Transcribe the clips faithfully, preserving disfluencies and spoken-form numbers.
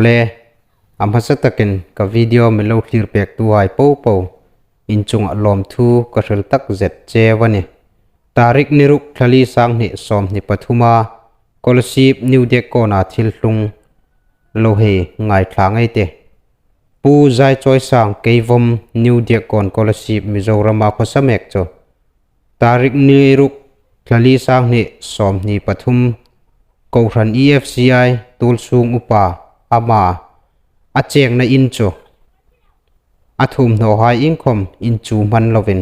Hle, a hmasa takin ka video mi lo thlir pektuhai popo in chungah lawmthu ka hril tak zet cheu a nih. Tarik ni ruk, thla li, sang hni sawmhni pathuma Kolasib New Diakawna thil tlung lo hei ngaithla ngei ei tih. Pu Zaichawisang Keivawm, New Diakawn Kolasib, Mizorama khawsa mek chu. Tarik ni ruk, thla li, sang hni sawmhni pathum, kohran E F C I Tuolsung upa ama a chengna in chu a thuomhnawhai inkhawm inchu hman lovin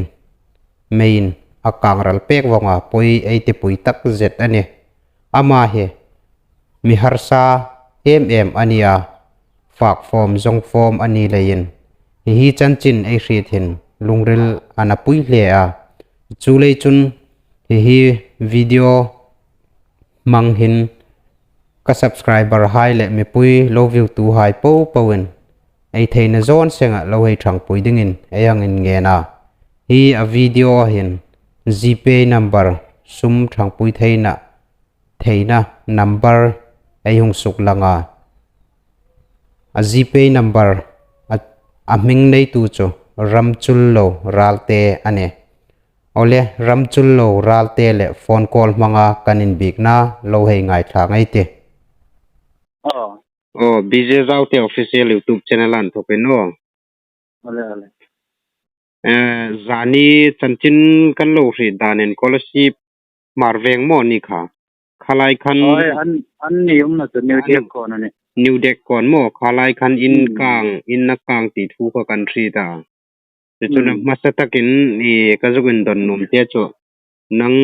meiin a kang ral pek vawng a, pawi ei ti pui tak zet a nih. Ama hi mi harsa em em a ni a, fak fawm zawng fawm a ni leiin hi hi chanchin ei hriet hin lungril a na pui hle a. Chuleiin chun hi hi video hmang hin ka subscriber hai le mipui lo view tuhai popoin ei theina zawn senga lo hei ṭhangpui dingin ei hang inngen a. Hi a video hin GPay number, sum ṭhangpui theina, theina number ei hung suklang a. A GPay number a, a hming neitu chu Ramchullo Ralte a nih. Awle, Ramchullo Ralte le phone call hmanga kan inbiekna lo hei ngaithla ngei ei tih. Aw. Aw, B J Zaute Official YouTube channel-a inthokin aw. Awle, awle. Eh, zani chanchin kan lo hriet danin Kolasib Hmar Veng maw ni kha? Kha lai khan. Aw, an, an ni umna chu New Diakawn a nih. New Diakawn maw, kha lai khan in kang, in a kang ti thu kha kan hriet a. Chu chu a hmasa takin i ka zuk indawn nuom te chu. Nang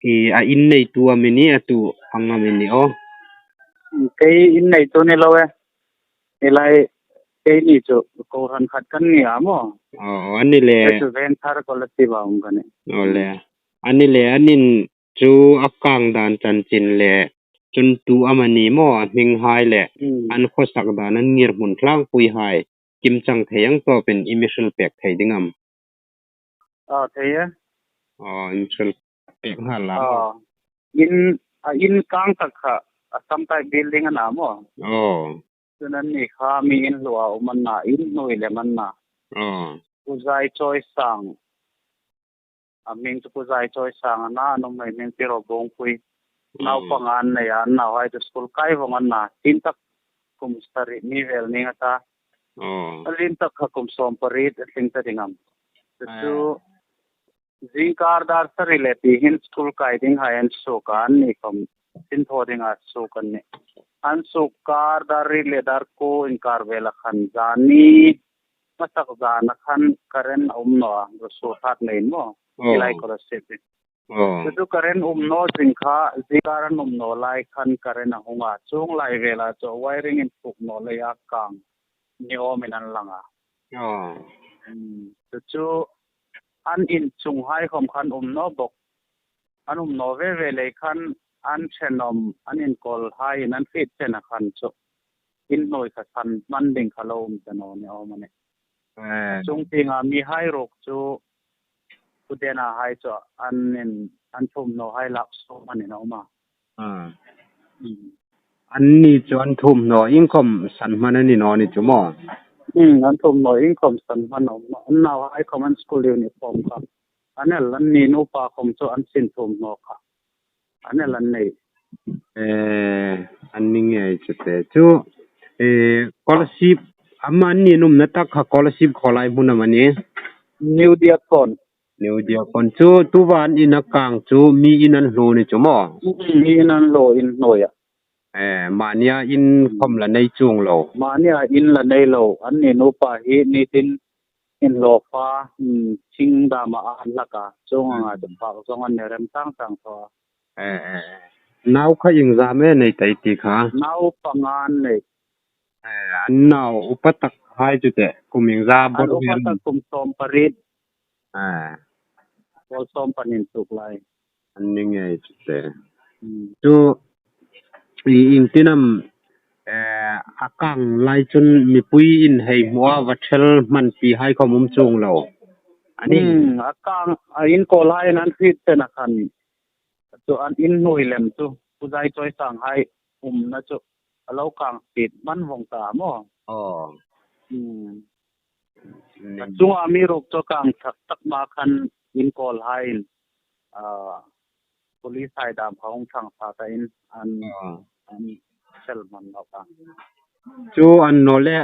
i a in neitu am i ni, a tu ang am i ni aw? Kei in neitu ni lo e. Hi lai keini chu kohran khat kan ni a maw. Aw, a ni le. Kei chu Vengthar Kolasib-a um ka nih. Awle. A ni le, an in chu a kang dan chanchin le, chun tu am a ni maw, a hminghai le, an khawsak dan, an ngirhmun tlangpuihai kimchang thei ang tawpin i mi hril pek thei ding am? Aw, thei e. Aw, in hril pek nghal la maw. Aw. In, a in kang tak kha, a Assam Type Building a na maw. Aw. Chun anni kha mi in hlua um an na, in hnuoi lem an na. Aw. Pu Zaichawisang. A hming chu Pu Zaichawisang a na, a nuhmei hming Pi Rawbawngpui. Nau panga an nei a, an nauhai chu school kai vawng an na. Tlin tak kum sari ni vel ning a ta. Aw. A lien tak kha kum sawmpariet a tling ta ding am. Chu chu zingkar dar sari le ti hin school kai dinghai an suok a, anni khawm sin thaw dinga suok an nih. An suok kar dar riet le dar kuo inkar vela khan zani hmasak zana khan current a um naw a, ruo suo that leiin maw. Aw. Hi lai Kolasib. Aw. Chu chu current um naw zing kha, zingkar an um naw lai khan current a hung a, chuong lai vela chu wiring inpuk naw leia kang ni awmin an lang a. Aw. Hmm. Chu chu an in chunghai khawm khan um naw bawk. An um naw ve ve lei khan an ṭhenawm, an inkawlhaiin an hriet chena khan chu in hnuoi kha san hman ding kha lo um ta naw ni awm a nih. Eh. Chung tienga mihai ruok chu Pu Dena hai chu an in, an thuomhnawhai lak suo hmanin a um a. Ah. Hmm. Anni chu an thuomhnaw inkhawm san hman a ni naw ni chu maw? Hmm, an thuomhnaw inkhawm san hman a um. An nauhai khawm an school uniform kha an el, anni nupa khawm chu an sin thuomhnaw kha an el an nei. Eh, an ni ngei chu te. Chu, eh, Kolasib, ama anni an umna tak kha Kolasib khaw lai hmun am a ni? New Diakawn. New Diakawn. Chu tuta an in a kang chu mi in an hluo ni chu maw? Mm, mi in an hluo, in hnuoia. Eh, mania in khawm la nei chuong lo. Mania in la nei lo. Anni nupa hi nitin in lo fa, mm, thing dama an hlak a. Chuong anga chu fak zawng an nei rem tang tang thaw a. Eh, eh, eh. Nau kha iengzam am a nei ta ti kha? Nau panga an nei. Eh, an nau upa tak hai chu te, kum iengzam bawr? An upa tak kum sawmpariet. Eh. Pawl sawm panin tuk lai. An ni ngei chu te. Hmm. Chu, i, iengtin am, eh, a kang lai chun mipuiin hei hmu a, va thel hman ti hai khawm um chuong lo. A ni. Hmm, a kang, a inkawlhaiin an hriet chena khan. Chu an in hnuoi lem chu, Pu Zaichawisang hai umna chu, a lo kang sit man vong ta maw. Aw. Hmm. Ni. A chunga mi ruk chu kang thak tak ma khan inkawl hai in, ah, police hai dam kha hung thang sa ta in an, aw, an sel man lo ka. Chu an naw le,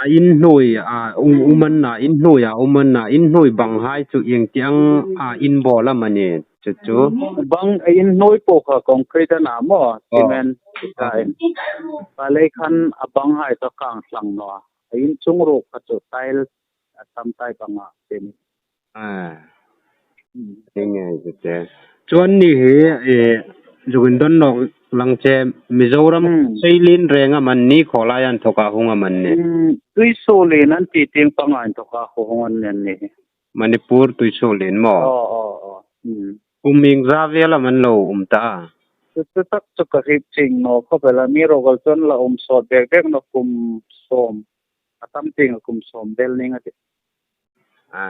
a in hnuoi a um, um an na, in hnuoi a um an na, in hnuoi bang hai chu ieng tiang a in bawl am a ni chu chu. Bang a in hnuoi po kha concrete a na maw, aw, cement ti ta in. Ka lei khan a bang hai chu kang thlang naw a. A in chung ruk kha chu tile a tam tai bang a ti ni. A. Hmm. Eng nge chu te. Chuan ni hi, eh, zuk indon nawk lang che, Mizoram, hmm, Seilin reng am an ni, khawlai an thawka hung am an ni? Hmm, Tuisuolin an ti tieng panga an thawka hung an ni an ni. Manipur Tuisuolin maw? Aw, aw, aw. Hmm. Kum ieng za vel am an lo um ta a? Chu, chu tak chu ka hriet chieng naw khawp el a, mi ruk el chuan la um sawt bek bek naw kum sawm. A tam tieng a kum sawm vel ning a tih. A.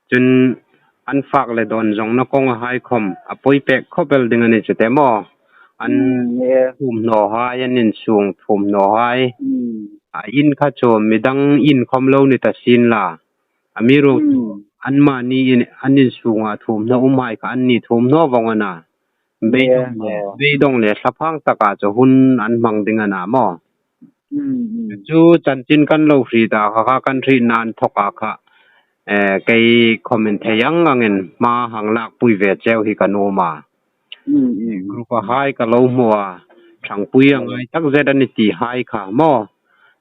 Chun an fak le dawn zawngna kawng a hai khawm a pawi pek khawp el ding a ni chu te maw? An, hmm, yeah, thum hnaw hai, an insung thum hnaw hai. Hmm. A in kha chu midang in khawm lo ni ta sin la. A mi ruk, hmm, anmahni in, an insunga thum hnaw um hai kha an ni thum hnaw vong a na. Beidawng le, yeah, aw, beidawng le thlaphang taka chu hun an hmang ding a na maw? Mm, mm. Chu chanchin kan lo hriet a, kha kha kan hrietna an thawka kha, eh, kei comment thei ang angin hma hang lakpui ve cheu hi ka nuom a. Mm, mm, mm. Group a hai ka lo hmu a, ṭhangpui a ngai tak zet a ni ti hai kha maw?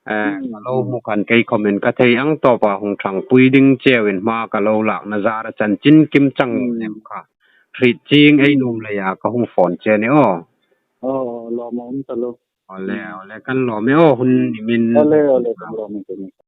Eh, mm, ka lo hmu khan kei comment ka thei ang tawpa hung ṭhangpui ding cheu in hma ka lo lakna zara chanchin kimchang, mm, em kha. Hriet chieng ei, mm, nuom leia ka hung phone che ni aw. Aw, lawm a um ta lo. Awle, mm, awle, kan lawm e aw, hun nimin. Awle, awle, kan lawm e, kan lawm e.